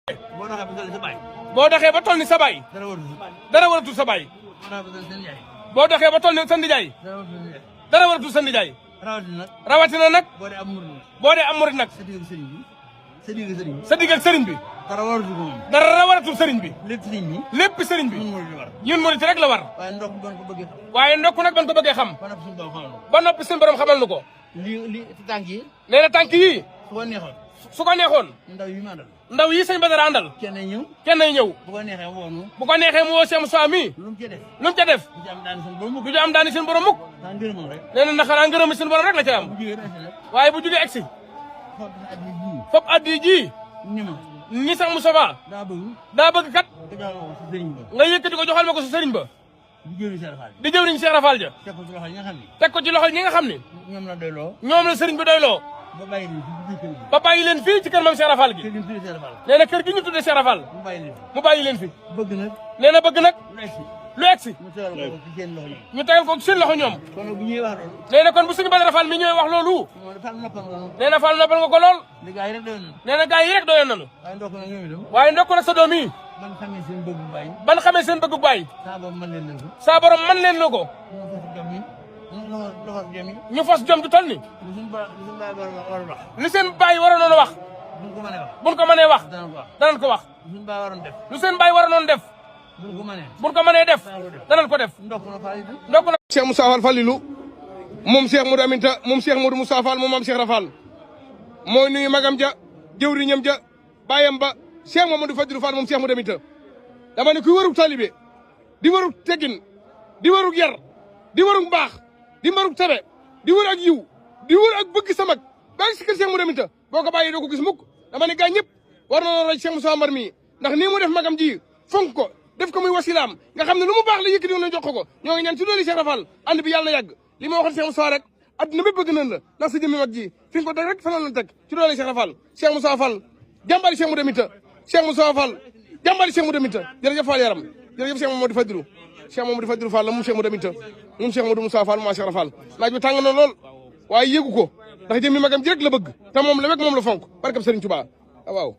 boo doxee ba toll ni sa baay. boo doxee ba toll ni sa baay. dara waratul sa baay. boo doxee ba toll ni sa nijaay. dara waratul sa nijaay. rawatina nag. boo dee am murid nag. sa digg ak sëriñ bi. dara waratul sëriñ bi. lépp sëriñ bi. ñun murid rek la war. waaye ndokk nag ban ko bëggee xam. ba noppi suñu borom xamal nu ko. tànk yi. nee na tànk yi. su ko neexoon. ndaw yi sëñ Badara àndal. kenn ñëw. bu ko neexee mu woo Cheikh Moussa mi. lu mu ca def. du ci am daani seen borom mukk. nee na ndax xanaa ngërëm seen borom rek la ca am. waaye bu jugee egsi. fop addi ji. ni sax Moussa Ba. daa bëgg kat. nga yëkkati ko joxal ma ko sa sëriñ ba. di jëwriñ Cheikh Rafal ja. teg ko ci loxo ñi nga xam ni. ñoom la sëriñ bi doyloo. ba bàyyi leen fii ci kër moom Cheikh Rafal gi. nee na kër gi ñu tuddee Cheikh Rafal. mu bàyyi leen fi. nee na bëgg nag. lu egsi. ñu tegal ko ci seen loxo ñoom. nee na kon bu suñu Badara Fall mi ñëwee wax loolu. nee na Fall noppal nga ko lool. nee na gaa yi rek doyoon nañu. waaye ndokk nag sa doom yi. ban xamee seen bëggu baay. saa borom mën leen na ko. ñu fas jom du toll ni. li seen baay waroon a wax. buñ ko mënee wax. danañ ko wax. lu seen baay waroon def. buñ ko mënee def. danañ ko def. ndokk na. Cheikh Moussa Fall Fallilu moom Cheikh Modou Aminta moom Cheikh Modou Moussa Fall moom maam Cheikh Rafal mooy nuyu magam ja jëwriñam ja bàyyam ba Cheikh Mamadou Fadilou Fall moom Cheikh Modou Aminta dama ne kuy warug talibé di warug teggin di warug yar di warug baax di warug tabe di war ak yiw di war ak bëgg sa mag baa ngi si kër Cheikh Modou Aminta boo ko bàyyee doo ko gis mukk dama ne gaa ñëpp war na roy Cheikh Moussa Mbar mii ndax nii mu def magam ji fonk ko def ko muy wasilaam nga xam ne lu mu baax la yëkkati woon jox ko ñoo ngi ñaan ci dooli Cheikh Rafal ànd bi yàlla na yàgg li ma waxoon Cheikh Moussa rek adduna bépp bëgg nañ la ndax sa jëmmi mag ji fi nga ko teg rek fanal la teg ci dooli Cheikh Rafal Cheikh Moussa Fall jàmbari Cheikh Modou Aminta Cheikh Moussa Fall jàmbari Cheikh Modou Aminta jërëjëf Fall yaram jërëjëf Cheikh Mamadou Fadilou Cheikh Mamadou Fadilou Fall la moom Cheikh Modou Aminta moom Cheikh Modou Moussa Fall maa Cheikh Rafal naaj bi tàng na lool waaye yëgu ko ndax jëmmi magam ji rek la bëgg te moom la wek moom la fonk barkab Serigne Touba waaw